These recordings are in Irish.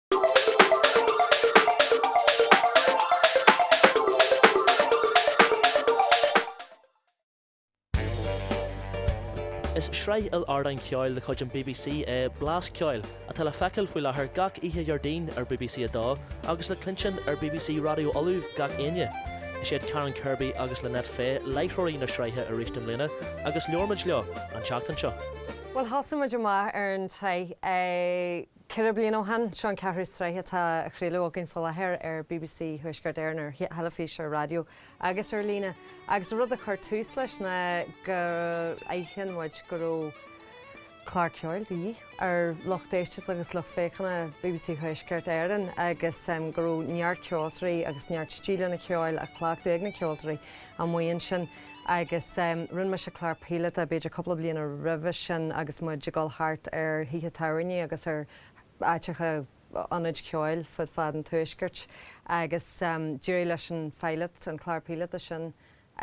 Is sraith il-ardán ceoil de chuid an bbc é Blas Ceoil atá le feiceáil faoi láthair gach oíche Dhéardaoin ar bbc 2 agus le cluinstin ar bbc Raidió Uladh gach Aoine. Is iad Karen Kirby agus Lynette Fay láithreoirí na sraithe arís i mbliana agus labhair muid leo an tseachtain seo. Bhuel, thosaigh muid amach ar an tsraith 4 bliana ó shin. Seo an ceathrú sraith atá á chraoladh againn faoi láthair ar bbc Thuaisceart Éireann, ar theilifís, ar raidió agus ar líne. Agus an rud a chuir tús leis ná gur aithin muid go raibh clár ceoil de dhíth ar lucht éisteachta agus lucht féachana bbc Thuaisceart Éireann agus go raibh neart ceoltóirí agus neart stíleanna ceoil á chleachtadh ag na ceoltóirí amuigh ansin. Agus rinne mise clár píolóta b'fhéidir cúpla bliain roimhe sin agus muid ag dul thart ar thithe tábhairne agus ar áiteacha, ionaid cheoil fud fad an tuaiscirt agus d'éirigh leis an philot, an clár píolóta sin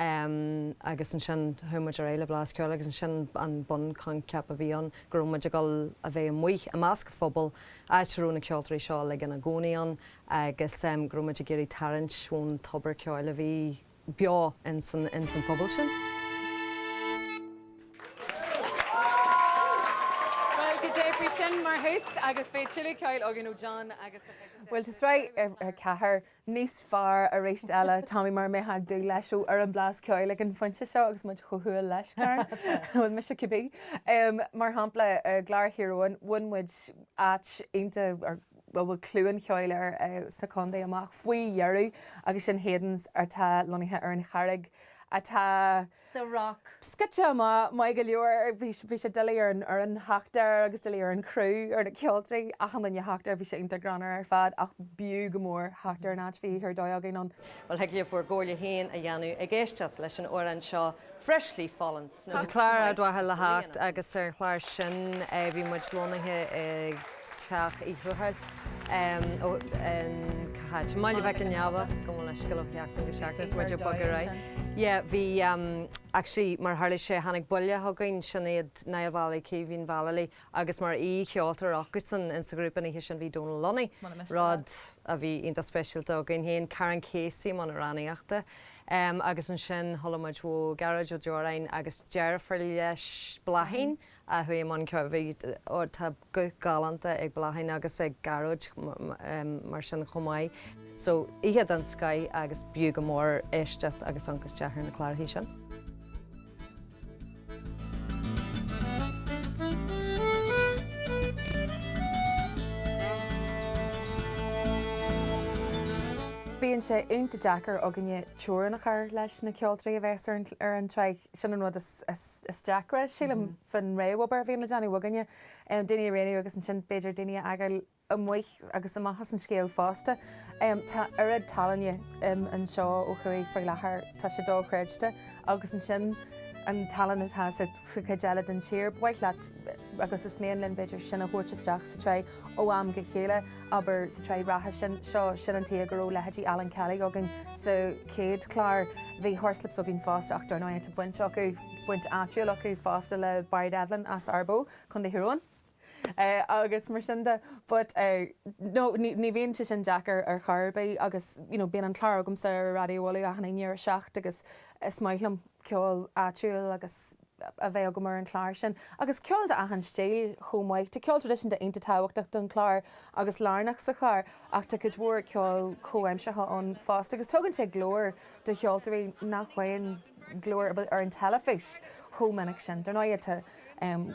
agus ansin chuaigh muid ar aghaidh le Blas Ceoil agus ansin an bunchoincheap a bhí ann go raibh muid ag dul a bheith amuigh i measc an phobail, áit a raibh na ceoltóirí seo uilig ina gcónaí ann agus go raibh muid ag iarraidh tarraingt ón tobar ceoil a bhí beo ins an phobal sin. Bhuel, goidé faoi sin mar thús agus beidh tuilleadh ceoil againn ó John agus a chuid. Bhuel, tá sraith a 4 níos fearr arís eile, Tommy, mar a mbeifeá ag dúil leis ó fhoireann Blas Ceoil ag an phointe seo agus muid chomh humhal leis, Karen. Bhuel, mise cibé. Mar shampla, i gclár Thír Eoghain, bhain muid áit iontach, a bhfuil clú an cheoil air sna contae amach faoi dheireadh agus sin Hayden's atá lonnaithe ar an Charraig atá The Rock. scoite amach maith go leor. Bhí sé doiligh ar an fhoireann theacht air agus doiligh ar an chriú, ar na ceoltóirí, achan duine theacht air, bhí sé iontach greannmhar ar fad ach b'fhiú go mór theacht ar an áit, bhí oíche ar dóigh againn ann. Bhuel, thig libh bhur gcomhairle féin a dhéanamh ag éisteacht leis an amhrán seo Freshly Fallen Snow. Tá clár Ard Mhacha le theacht agus ar an chlár sin bhí muid lonnaithe i dTeach Uí Thuathail in cá háit? I mBaile Mhic an Neamha, gabh mo leithscéal ó sheachtain go seachtain is muid ag bogadar aghaidh. Yeah, bhí actually mar a tharla sé tháinig buille chugainn, sin iad Niall Vallely, Caoimhín Vallely agus mar aoi-cheoltóir acusan in sa ghrúpa an oíche sin bhí Dónal Lunny, rud a bhí iontach speisialta againn féin, Karan Casey i mbun amhránaíochta. Agus ansin chuala muid ó Ghearóid Ó Deoráin agus deirfiúr leis, Bláithín, a chuaigh i mbun ceoil. Bhí, ó, tá guth galánta ag Bláithín agus ag Gearóid mar sin chomh maith. So, oíche den scoith agus b'fhiú go mór éisteacht agus amharc isteach ar na clárachaí sin. Bíonn sé iontach deacair againne teorainn a chur leis na ceoltóirí a bheas ar an tsraith. Sin an rud is deacra, sílim, faoin réamhobair a bhíonn le déanamh againne. Daoine a roghnú agus ansin b'fhéidir daoine a fhágáil amuigh agus amach as an scéal fosta. Tá oiread tallainne anseo ó thuaidh faoi láthair, tá sé dochreidte. Agus ansin an tallann atá sa chuid eile den tír, ba mhaith leat agus is mian linn b'fhéidir sin a thabhairt isteach sa tsraith ó am go chéile, abair sa tsraith reatha sin, seo, sin an tuige go raibh leithéidí Alan Kelly againn sa chéad chlár. Bhí Horslips againn fosta ach dar ndóigh tá baint acu, baint áitiúil acu fosta le Barry Devlin as Ardh Bó, Contae Thír Eoghain. agus mar sin de. But no, ní bhíonn sé sin deacair ar chor ar bith agus you know bíonn an clár agamsa ar Raidió Uladh achan Aoine ar a 7 agus is maith liom ceol áitiúil agus a bheith agam ar an chlár sin. Agus ceol d'achan stíl chomh maith. Tá ceol traidisiúnta iontach tábhachtach don chlár agus lárnach sa chlár ach tá cuid mhór ceol comhaimseartha ann fosta agus tugann sé glór do cheoltóirí nach bhfaigheann glór ar an teilifís chomh minic sin. Dar ndóigh tá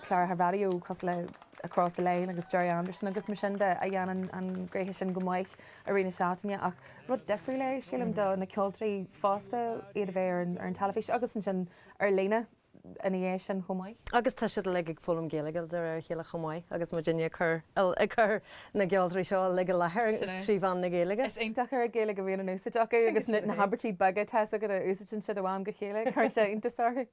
cláracha raidió cosúil le Across the Line agus Gerry Anderson agus mar sin de a dhéanann an gnéithe sin go maith i rith na seachtaine ach rud difriúil é, sílim, do na ceoltóirí fosta iad a bheith ar an teilifís agus ansin ar líne ina dhiaidh sin chomh maith. Agus tá siad uilig ag foghlaim Gaeilge de réir a chéile chomh maith agus muidinne ag cur ag cur na gceoltóirí seo uilig i láthair trí mheán na Gaeilge. Is iontach an Ghaeilge a bhíonn in úsáid acu agus na habairtí beaga atá acu a úsáideann siad ó am go chéile, cuireann sé iontas orthu.